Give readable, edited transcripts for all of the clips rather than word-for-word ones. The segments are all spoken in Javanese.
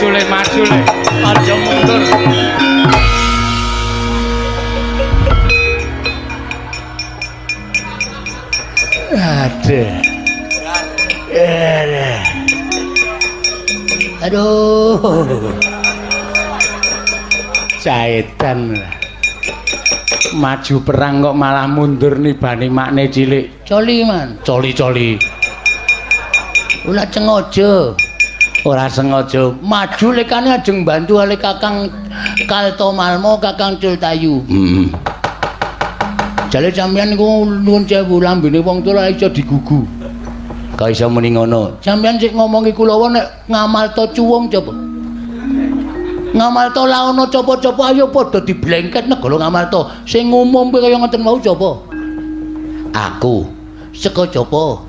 Maju le, maju le. Aja mundur. Aduh. Aduh. Aduh. Jaedan. Maju perang kok malah mundur nibani makne cilik. Coli, Man. Coli-coli. Ora sengaja. Ora sengaja. Maju lekane ajeng bantu ale Kakang Kaltomalmo, Kakang Cultayu. Heeh. Jale sampeyan niku nuwun sewu lambene wong tuwa iso digugu. Kok iso muni ngono? Sampeyan sik ngomongi kula nek ngamalta cuwung coba. Ngamalta laono coba-coba ayo padha diblengket negara Ngamalta. Sing ngumumke kaya ngoten wau coba. Aku Saka coba.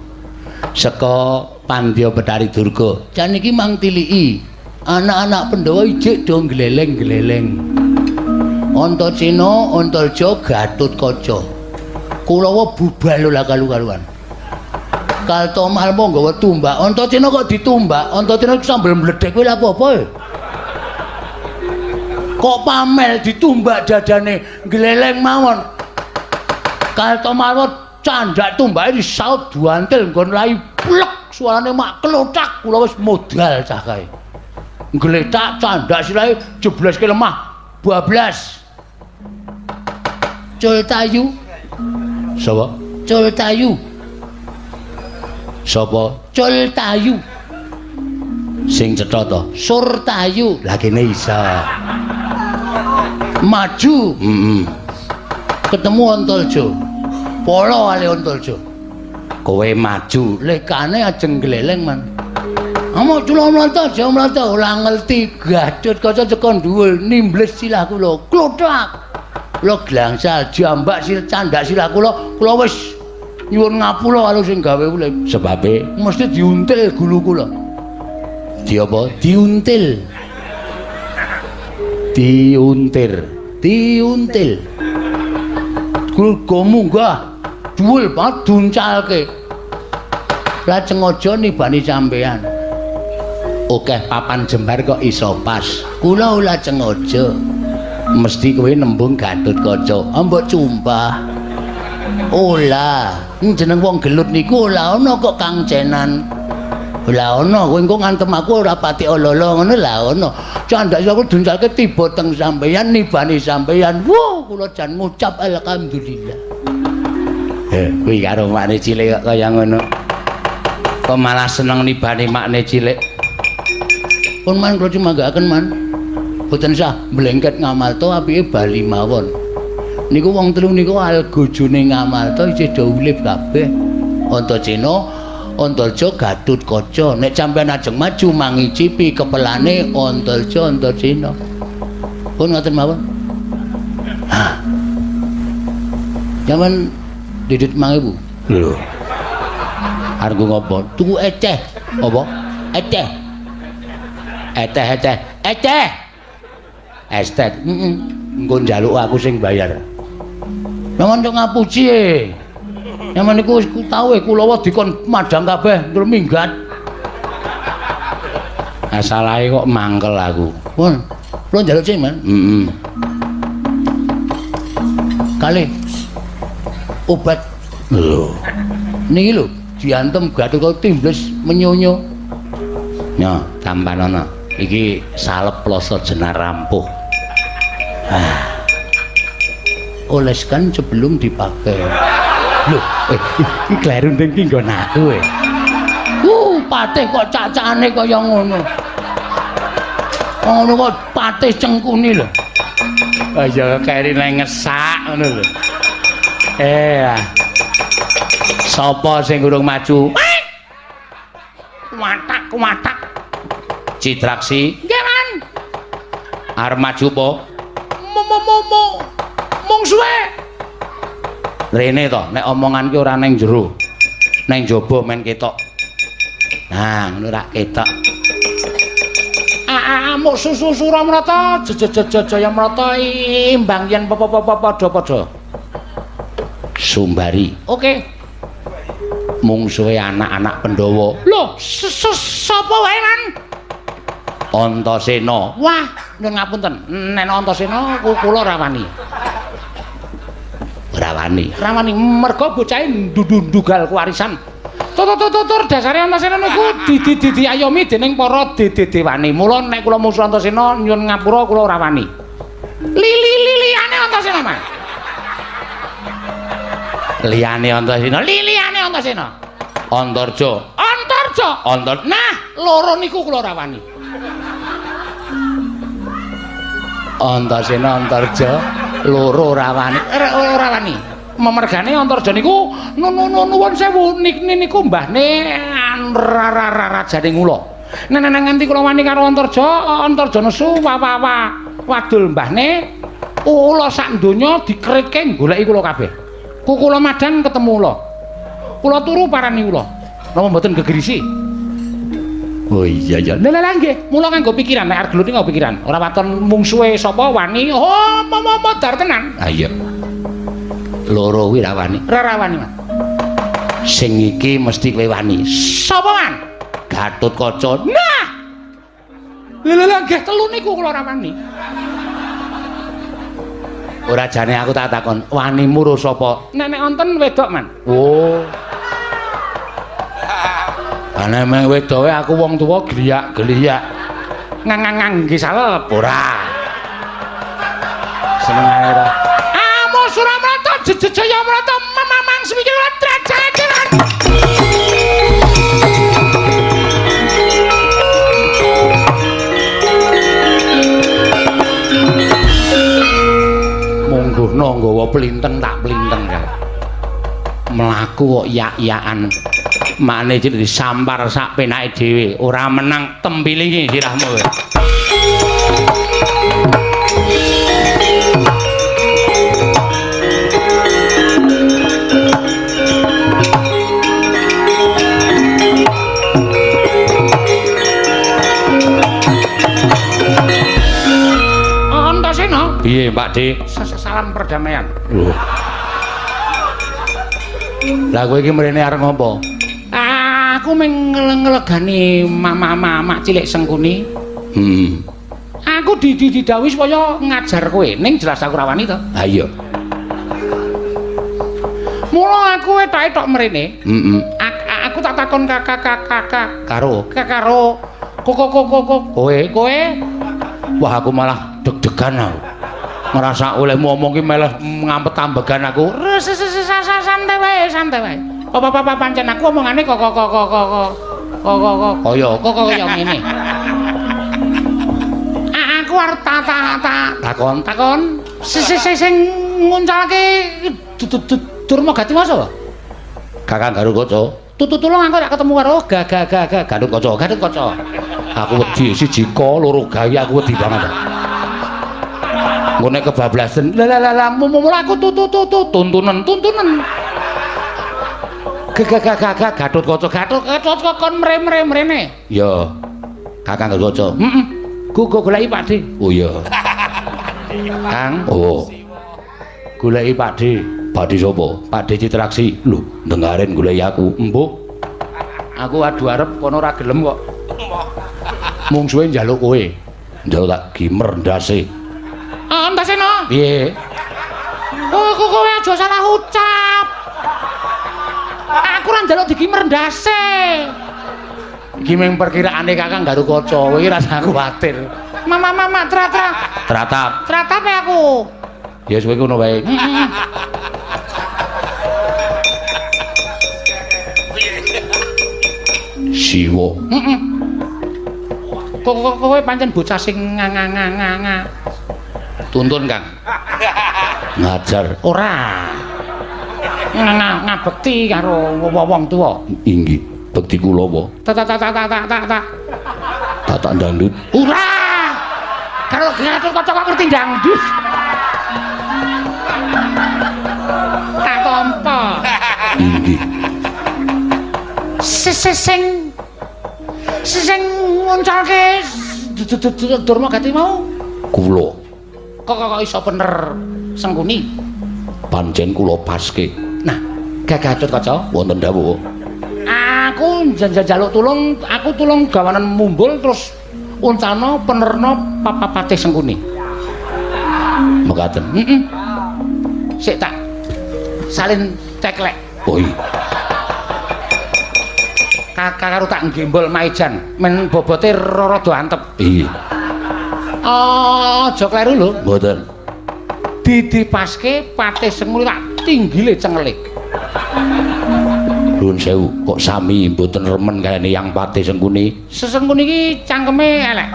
saka Pandya Betari Durga. Jan iki mang tiliki. Anak-anak Pandhawa ijik do gleleng-gleleng. Antasena, Antarja, Gatotkaca. Kulawa bubal ora kalu-kaluan. Kaltomalma nggawa tumbak. Antasena kok ditumbak? Antasena sambel mledhek kowe lha apa-apa e? Kok pamel ditumbak dadane gleleng mawon. Kaltomalma candak tumbake disaut duantil nggon rai plek suarane mak klothak kula wis modal cah kae. Gletak candak sirahe jebleske lemah bablas. Cultayu. Sapa? Cultayu. Sapa? Cultayu. Sing cetha to? Surtayu. Lah kene iso. Maju. Heeh. Ketemu Antarja. Polo ale Antarja. Kowe maju. Lekane ajeng gleleng, Man. Amo cula mlata, aja mlata ora ngerti Gatotkaca teko dhuwur nimbles silah kula. Klothak. Kula glangsal jambak sil candak silah kula, kula wis nyuwun ngapura karo sing gawe urip. Sebabe mesti diuntil gulu kula. Di apa? Diuntil. Diuntir. Diuntil. Gulu munggah dhuwur banget duncalke. Lajeng aja nibani sampean. Akeh papan jembar kok iso pas. Kula lajeng aja. Mesti kowe nembung Gatotkaca. Mbok cumpah. Ola, jeneng wong gelut niku ora ana kok kangcenan. Ora ana, kowe engko ngantem aku ora pati ala-ala ngono lah ana. Candak aku duncalke tiba teng sampeyan nibani sampeyan. Wuh, kula jan ngucap alhamdulillah. Kuwi karo makne cilik kok kaya ngono. Kok malah seneng nibani makne cilik. Pun man kula cumanggaaken man. Boten sah mblengket Ngamalta apike bali mawon. Niku wong telu niku algojone Ngamalta isih do urip kabeh. Antasena, Antarja, Gatotkaca. Nek sampeyan ajeng maju mangicipi kepelane Antarja, Antasena. Pun ngoten mawon. Hah. Jaman didit 5000. Lho. Arep ngopo? Tuku eceh. Apa? Eceh. Eteh eteh. Eceh. Estet. Heeh. Engko njaluk aku sing bayar. Nyaman kok ngapuci e. Nyaman niku wis tau e kulawa dikon madhang kabeh terus minggat. Asalahe kok mangkel aku. Pun, kula njaluk sing, Man. Heeh. Kalih obat. Lho. Niki lho, diantem Gatotkaca timbles menyonyo. Nyo, tampanono. Iki salep ploso jenar rampuh. Ah. Oleskan sebelum dipakai. Lho, iki kleru ndeng iki nggon aku e. Patih kok cacane kaya ngono. Ngono kok patih cengkuni lho. Ah ya keri nang ngesak ngono lho. Sapa sing urung maju? Watak watak. Citraksi. Nggih, Man. Arep maju apa? Mo mungsuhe. Rene to, nek omongan ki ora neng jero. Neng jaba men ketok. Nah, ngono rak ketok. Amuk susu Suramrata, jaya mrata imbang yen padha-padha. Sumbari. Oke. Mungsuhe anak-anak Pandhawa. Lho, sapa wae, Man? Antasena. Wah, nyuwun ngapunten. Nek Antasena kula ora wani. Ora wani. Ora wani merga bocahe ndundugal kewarisan. Tutur dasare Antasena niku di-di-di ayomi dening para dede-dewane. Mula nek kula musuh Antasena nyuwun ngapura kula ora wani. Lili-liliane Antasena, Mas. Liyane Antasena, liliyane Antasena. Antarja. Antarja. Antar. Nah, loro niku kula ora wani. Antasena Antarja loro ora wani. Ora wani. Memergane Antarja niku nuwun sewu niku mbahne rajane Ngula. Nek nganti kula wani karo Antarja, Antarja nesu wawawa wadul mbahne ula sak donya dikritke goleki kula kabeh. Kula madang ketemu ula. Kula turu parani ula. Napa mboten gegerisi? Oh iya iya. Lha lha nggih, mula nganggo pikiran nek arep gelut nganggo pikiran. Ora waton mungsuhe sapa wani. Oh, modar tenan. Ha iya. Loro kuwi ra wani. Ora wani, Mas. Sing iki mesti kowe wani. Sapa, Man? Gatotkaca. Nah. Lha lha nggih telu niku kula ora wani. Ora jane aku tak takon, wanimu ro sapa? Nek nek wonten wedok, Man. Oh. Ana meng wedoke aku wong tuwa gliyak-gliyak. Ngang-ngang nggih salep ora. Senengane ta. Amo Suramrata jejejaya mrata mamang semiki trajaran. Mungguhna nggawa plinteng tak plinteng kae. Mlaku kok yak-yakan. Mane iki disampar sak penake dhewe, ora menang tempilingi sirahmu kowe. Antasena, piye Pak De? Salam perdamaian. Lho. Lah kowe iki mrene arep ngopo? Aku mung ngelegani mama-mama cilik Sengkuni. Aku didhawuhi supaya ngajar kowe, ning jelas aku ora wani to. Ha iya. Mula aku etok-etok mrene. Aku tak takon kakak karo karo koko kowe kowe. Wah aku malah deg-degan aku. Ngerasa olehmu omong ki meleh ngampet ambegan aku. Santai wae, santai wae. Apa-apa pancen aku omongane kok kok kok kok kok kok kaya kok kaya ngene. Aku arep tak takon takon sing nguncalke Durmagati sapa? Kakang Garukaca. Tutulung aku tak ketemu karo Gatotkaca, Gatotkaca. Aku wedi siji ka loro gawe aku wedi banget. Engko nek kebablasan. Lah lah lah mula aku tuntunan tuntunan. Gagagagag Gatotkaca Gatotkaca kon mrene. Ya. Kakang Garukaca. Heeh. Go goleki Pak De. Oh iya. Kang. Oh. Goleki Pak De. Pak De sapa? Pak De Citraksi. Lho, dengaren goleki aku. Embuh. Aku adu arep kono ora gelem kok. Mungsuhe njaluk kowe. Njaluk tak gimer ndase. Antasena. Piye? Oh, kowe aja salah ucap. Aku ora njaluk digimer ndase. Iki mung perkiraane Kakang Garukaca, kowe iki rasah kuwatir. Mama mama tra-tra. Tratap. Tratap ya aku. Ya wis kowe ngono wae. Siwa. Heeh. Kok kowe pancen bocah sing nga. Tuntun, Kang. Ngajar. Ora. Ngabekti karo wong tuwa. Inggih, bekti kula apa? Tak tak tak tak tak tak. Tatak dangdut. Ora. Karo Gatotkaca kok ngerti dangdut. Tak tampa. Inggih. Sing nguncalke Durmagati mau kula. Kok iso bener Sengkuni? Pancen kula paske. Nah, Gatotkaca wonten dawuh. Aku njaluk tulung, aku tulung gawanan mumbul terus Uncalna penerna Patih Sengkuni. Mekaten. Heeh. Sik tak salin ceklek. Oh iya. Karo tak gembol maijan men bobote rada antep. Iya. Aja kleru lho. Mboten. Didipaske Patih Sengkuni tak tinggile cengele. Nuwun sewu, kok sami mboten remen kayane Yang Patih Sengkuni. Sesengkuni iki cangkeme elek.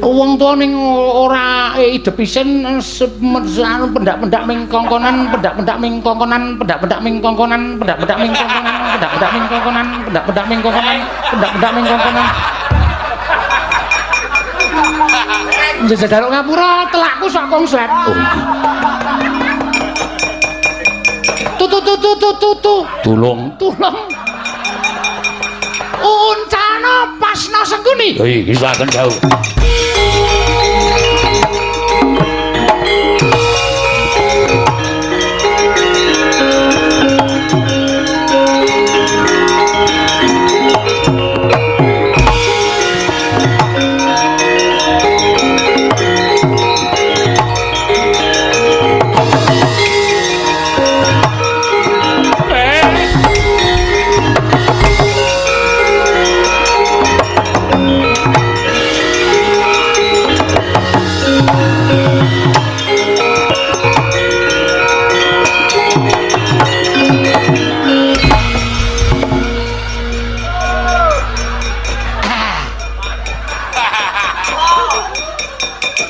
Wong tuwa ning ora idep isin anu pendak-pendak ming kongkonan, pendak-pendak ming kongkonan, pendak-pendak ming kongkonan, pendak-pendak ming kongkonan, pendak-pendak ming kongkonan, pendak-pendak ming kongkonan, pendak-pendak ming kongkonan. Njaluk ngapura telakku sok kongslet. Oh iya. Tu tu tu tu tu tu tu. Tulung. Tulung. Uncalna pasna Sengkuni. Hei, kisaken jauh.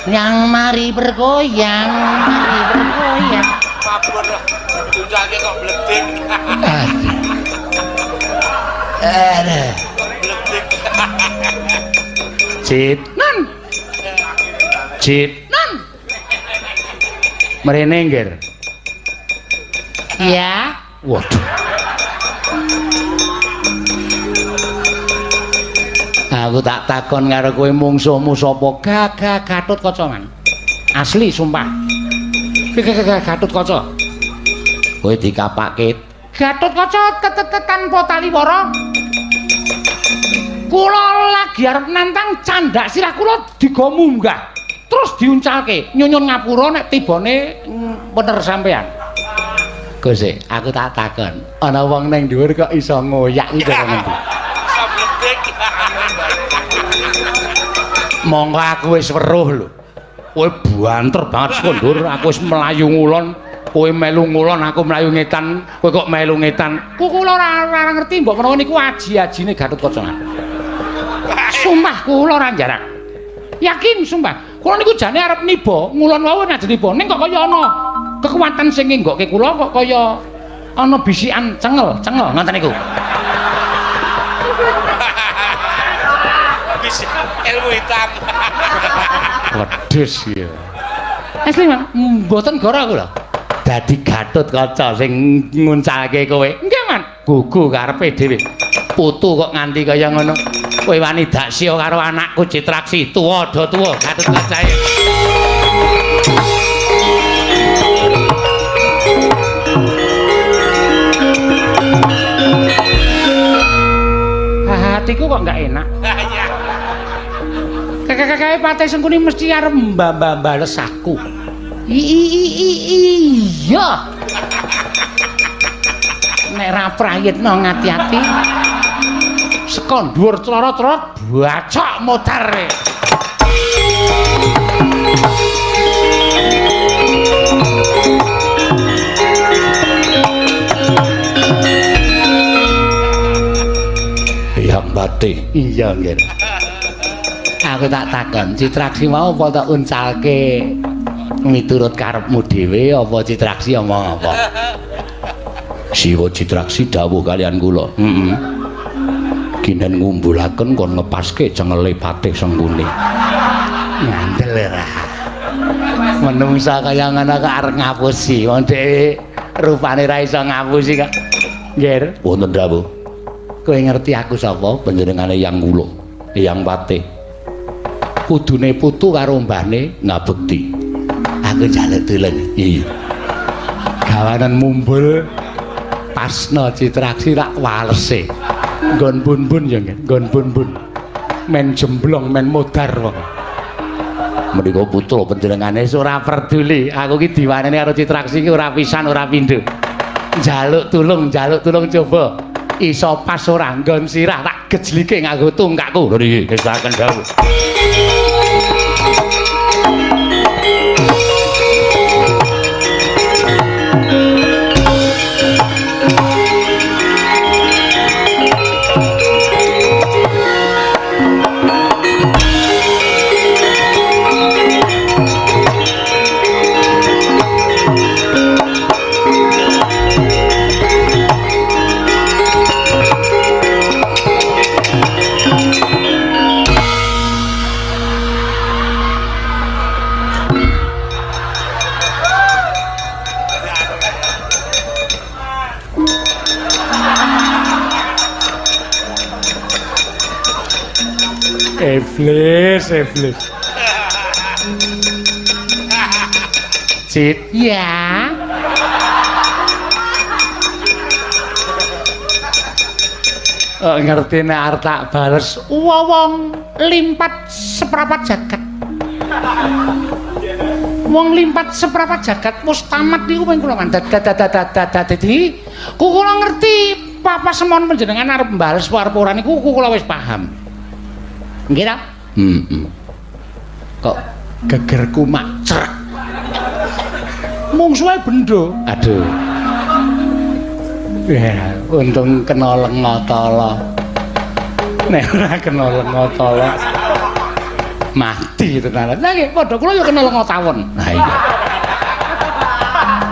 Yang mari bergoyang, mari bergoyang. Mabur, uncalke kok bledek. Aduh. Bledek. Cit, Nan, cit. nan. Mrene nggir. Ya. Waduh. Aku tak takon karo kowe mungsuhmu sapa? Gagah Gatut Kaca, Man. Asli sumpah. Gagah Gatut Kaca. Kowe dikapake Gatut Kaca tanpa taliwara. Kula lagi arep nantang candak sirah kula digo munggah. Terus diuncalke, nyunyun ngapura nek tibane bener sampean. Gus, aku tak takon. Ana wong ning dhuwur kok iso ngoyak iki kaya ngendi? Iso bledek. Monggo aku wis weruh lho. Kowe banter banget saka ndur, aku wis mlayu ngulon, kowe melu ngulon, aku mlayu ngetan, kowe kok melu ngetan. Ku kula ora ngerti mbok menawa niku aji-ajine Gatut Kaca. Sumpah kula ora jarak. Yakin sumpah. Kula niku jane arep niba, ngulon wau nek niba, ning kok kaya ana kekuatan sing ngenggokke kula kok kaya ana bisikan cengel, cengel ngoten niku. Bisa ilmu hitam. Wedhus ya. Asli, Man, mboten goro kula. Dadi Gatut Kaca sing nguncalke kowe. Nggih, Man. Gugu karepe dhewe. Putu kok nganti kaya ngono. Kowe wani daksya karo anakku Citraksi, tuwa do tuwa Gatut Kaca. Hatiku kok enggak enak. Iya. Kakak-kakake Patih Sengkuni mesti arep mbambales aku. Iya. Nek ra prayitna ngati-ati. Saka dhuwur clorot-clorot bacok modar. Yang Patih. Iya, nggih. Aku tak takon, Citraksi mau apa tak uncalke miturut karepmu dhewe apa Citraksi omong apa? Siwa Citraksi dawuh kalian kula. Heeh. Ginen ngumbulaken kon ngepaske cengele Patih Sengkuni. Ngandel ora. Menungsa kaya ngono kok arep ngapusi. Wong dhek rupane ra iso ngapusi kok. Nggih. Wonten dawuh. Kowe ngerti aku sapa? Panjenengane Yang kula, Yang Patih. Kudune putu karo mbahne ngabekti. Aku njaluk tulung. Iya. Gawanen mumbul pasna Citraksi tak walese. Nggon bun-bun ya nggih, nggon bun-bun. Men jemblong men modar kok. Menika putra panjenengane ora peduli. Aku ki diwaneni karo Citraksi ki ora pisan ora pindho. Njaluk tulung coba. Iso pas ora nggon sirah tak gejlike nganggo tungkakku. Lho niki ngesaken dawuh. Iblis, iblis. Cit, ya. Oh, ngerti nek arep tak bales wong limpat seprapat jagat. Wong limpat seprapat jagat wis tamat niku ping kula dadi kula ngerti papa semon panjenengan arep bales arep ora niku kula wis paham. Nggih ta? Heeh. Kok gegerku mak crek. Mungsuhe bendo. Aduh. Ya, untung kena lenga tala. Nek ora kena lenga tala mati tenan. Lah nggih padha kula ya kena lenga tawon. Lah iya.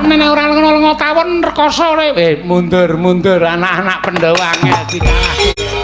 Nek ora kena lenga tawon rekoso. Mundur-mundur anak-anak Pandhawa angel dikalah.